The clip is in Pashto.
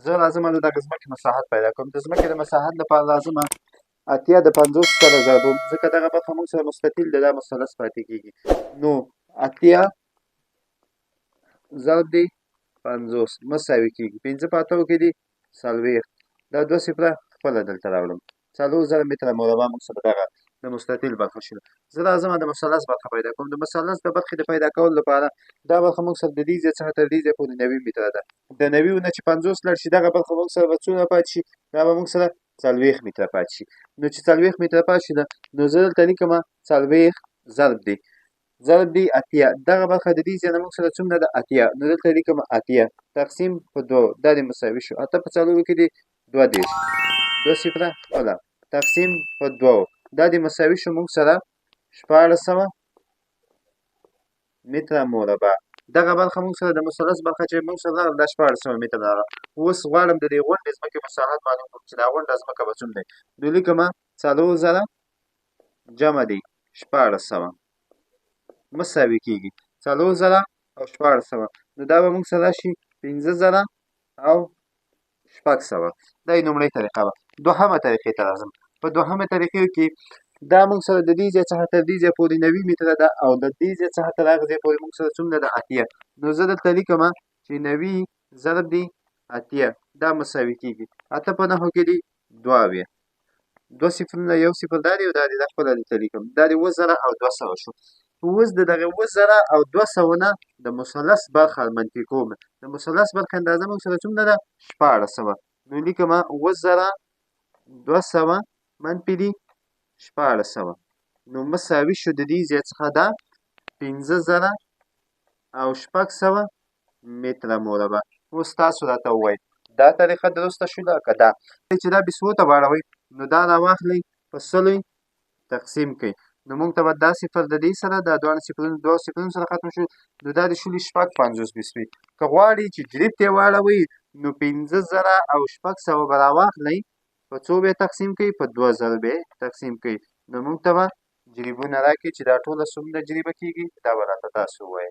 زه راځم د دغه ځمکې مساحت پیدا کوم. د ځمکې د مساحت لپاره راځم 80 د 50 سره ضربوم، ځکه دغه برخه موږ سره مستطیل ده، دا مثلث پاتې کېږي. نو 80 ضرب دی 50 مساوي کېږي 5 په 8 کې دي 40، دا 2 صفره خپله دلته راوړم، 4000 متره مربع موږ سره دغه د مستطیل برخه شوه. زه راځم د مثلث برخه پیدا کوم. د مثلث د برخې د پیدا کولو لپاره دا برخه موږ سره د دې ځای څخه تر دې ځای پورې 90 متره ده. د 90 نه چې 50 لاړ شي دغه برخه موږ سره به څومره پاتې شي؟ دا به موږ سره 40 متره پاتې شي. نو چې 40 متره پاتې شي نو زه دلته لیکم 40 ضرب دی 80، دغه برخه د دې ځای نه موږ سره څومره ده؟ 80. نو دلته لیکم 80 تقسیم په 2، دا دې مساوي شو 8 په 4 کې دي 32، 2 صفره خپله تقسیم په 2، دا دې مساوي شو موږ سره 1600 متره مربع. دغه برخه موږ سره د مثلث برخه چې موږ سره راغله دا 1600 متره راغله. اوس غواړم د دې غونډې ځمکې مساحت معلوم کړم چې دا غونډه ځمکه به څومره دی. نو لیکم 4000 جمع دی 1600 مساوي کېږي 4000 او 1600، نو دا به موږ سره راشي 5600. دا یې لومړۍ طریقه وه. دوهمه طریقې ته راځم. په دوهمه طریقې کې دا موږ سره د دې ځای څخه تر دې ځای پورې 90 متره ده او د دې ځای څخه تر هغه ځای پورې موږ سره څومره ده؟ 80. نو زه دلته لیکم چې 90 ضرب دی 80، دا مساوي کېږي 8 په 9 کې دي 72، 2 صفرونه 1 صفر دا دی او دا دی، دا خپله دلته لیکم، دا دی 7200 شو. اوس د دغه 7200 نه د مثلث برخه منفي کوم. د مثلث برخه اندازه موږ سره څومره ده؟ 1600. نو لیکم 7200 منفي دي 1600، نو مساوي شو د دې ځای څخه دا 5600 متره مربع. اوس تاسو راته ووایئ دا طریقه درسته شوله که دا؟ چې دا بیسو ته واړوئ نو دا راواخلئ په 100 تقسیم کړئ، نو موږ ته به دا صفر د دې سره دا دواړه صفرونه دوه صفرونو سره ختم شو، نو دا د شولې 56 بیسوي. که غواړئ چې جریب ته یې واړوئ نو 5600 به راواخلئ په څو به یې تقسیم کړئ؟ په 2000 به یې تقسیم کړئ، نو موږ ته به جریبونه راکړي چې دا ټوله څومره جریبه کېږي، دا به راته تاسو ووایئ.